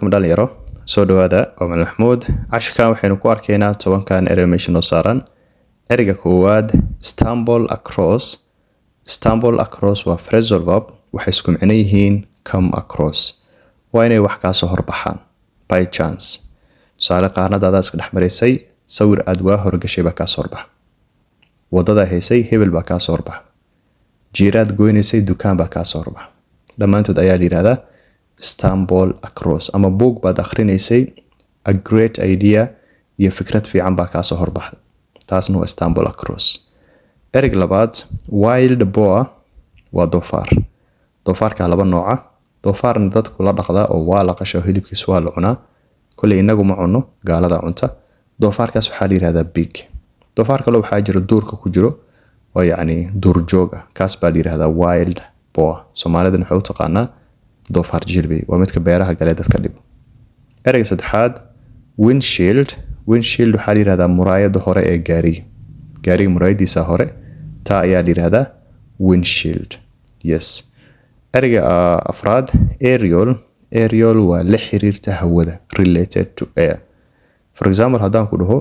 Dhalinyaro, soo dhawaada. Waa Macalin Maxamuud. Casharkan waxaynu ku arkaynaa 10-kan erey meesha noo saaran. Ereyga koowaad, stumble across. Stumble across waa phrasal verb. Waxay isku micno yihiin come across. Waa inay wax kaasoo horbaxaan by chance. Tusaale, qaanadaada iska dhex maraysay, sawir aad waa horgashay baa kaasoo horbaxa. Wadada haysay, hebel baa kaasoo horbaxa. Jiiraad goynaysay, dukaan baa kaasoo horbaxa. Dhammaantood ayaa la yidhahdaa stumble across. Ama buug baad akhrinaysay, a great idea iyo fikrad fiican baa kaasoo horbaxda. Taasna waa stumble across. Ereyga labaad, wild boar, waa doofaar. Doofaarka laba nooca. Doofaarna dadku la dhaqdaa oo waa la qasho, hilibkiis waa la cunaa. Kolley inagu ma cunno, gaalada cunta. Doofaarkaas waxaa la yidhahdaa pig. Doofaar kale waxaa jira duurka ku jiro oo yacni duurjoog ah. Kaas baa la yidhahdaa wild boar. Soomaalidana waxay u taqaanaa doofaar jilbey. Waa midka beeraha galee dadka dhibo. Ereyga saddexaad, windshield. Windshield waxaa la yidhahdaa muraayada hore ee gaariga. Gaariga muraayadiisa hore, taa ayaa la yidhahdaa windshield. Yes. Ereyga afraad, aerial. Aerial waa la xiriirta hawada, related to air. For example, haddaan ku dhaho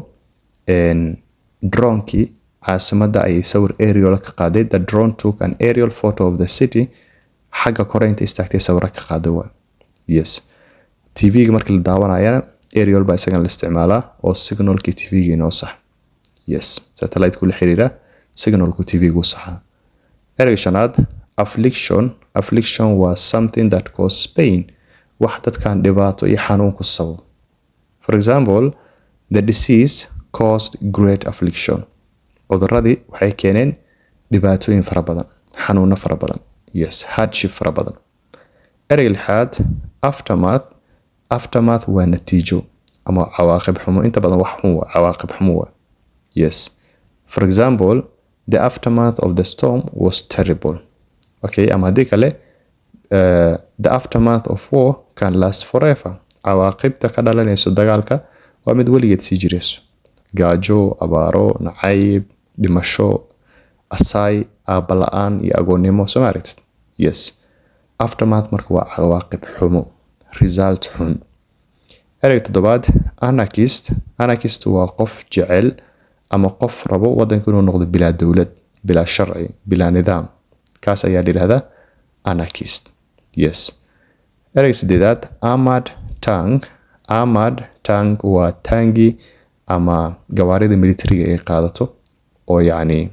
drone-kii caasimadda ayay sawir aerial ka qaaday, the drone took an aerial photo of the city. Xagga kore inta istaagtay sawiro ka qaaday waa. Yes. TV-ga markii la daawanayana aerial baa isagana la isticmaalaa oo signalkii TV-ga inoo sax. Yes, satellite-ku la xiriira, signalku TV-gu saxa. Ereyga shanaad, affliction. Affliction waa something that causes pain, wax dadkan dhibaato iyo xanuun ku sababo. For example, the disease caused great affliction. Cuduradii waxay keeneen dhibaatooyin fara badan, xanuuno fara badan. Yes, hardship fara badan. Ereyga lixaad, aftermath. Aftermath waa natiijo ama cawaaqib xumo. Inta badan wax xun waa cawaaqib xumo waa. Yes. For example, the aftermath of the storm was terrible. Okay, ama haddii kale, the aftermath of war can last forever. Cawaaqibta ka dhalanayso dagaalka waa mid weligeed sii jirayso: gaajo, abaaro, nacayb, dhimasho, asaay, aabba la-aan iyo agoonnimo. Soo ma aragtid? Yes. Aftermath marka waa cawaaqib xumo, result xun. Ereyga toddobaad, anarchist. Anarchist waa qof jecel ama qof rabo wadanka inuu noqdo bilaa dowlad, bilaa sharci, bilaa nidaam. Kaas ayaa la yidhahdaa anarchist. Yes. Ereyga sideedaad, armored tank. Armored tank waa taangi ama gawaarida militariga ay qaadato oo yacni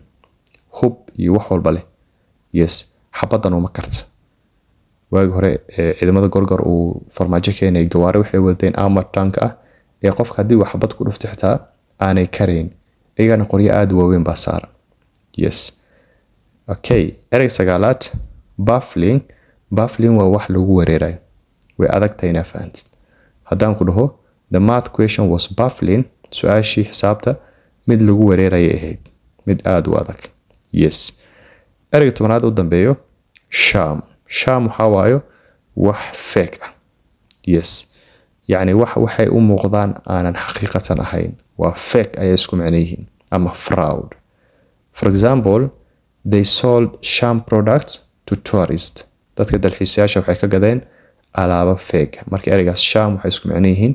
hub iyo wax walba leh. Yes, xabadan uma karta. Waagi hore ciidamada Gorgor uu Farmaajo keenay, gawaari waxay wadeen armored tank ah ee qofka haddii uu xabad ku dhufto xitaa aanay karayn. Iyagana qoryo aada u waaweyn baa saaran. Yes. Okay, ereyga sagaalaad, baffling. Baffling waa wax lagu wareerayo, way adag tahay inaa fahantid. Haddaan ku dhaho "The math question was baffling", su-aashii xisaabta mid lagu wareerayay ahayd, mid aada u adag. Yes. Ereyga 10aad u dambeeyo, sham. Sham waxaa waayo wax fake ah. Yes, yacni wax waxay u muuqdaan aanan xaqiiqatan ahayn. Waa fake ayay isku macno yihiin ama fraud. For example, they sold sham products to tourists. Dadka dalxiisayaasha waxay ka gadeen alaabo fake. Marka ereygaas sham waxay isku macno yihiin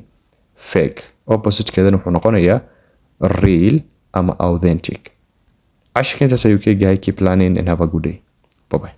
fake. Oppositekeedana wuxuu noqonayaa real ama authentic. Cashirka intaas ayuu ka egyahay. Keep learning and have a good day. Bye bye.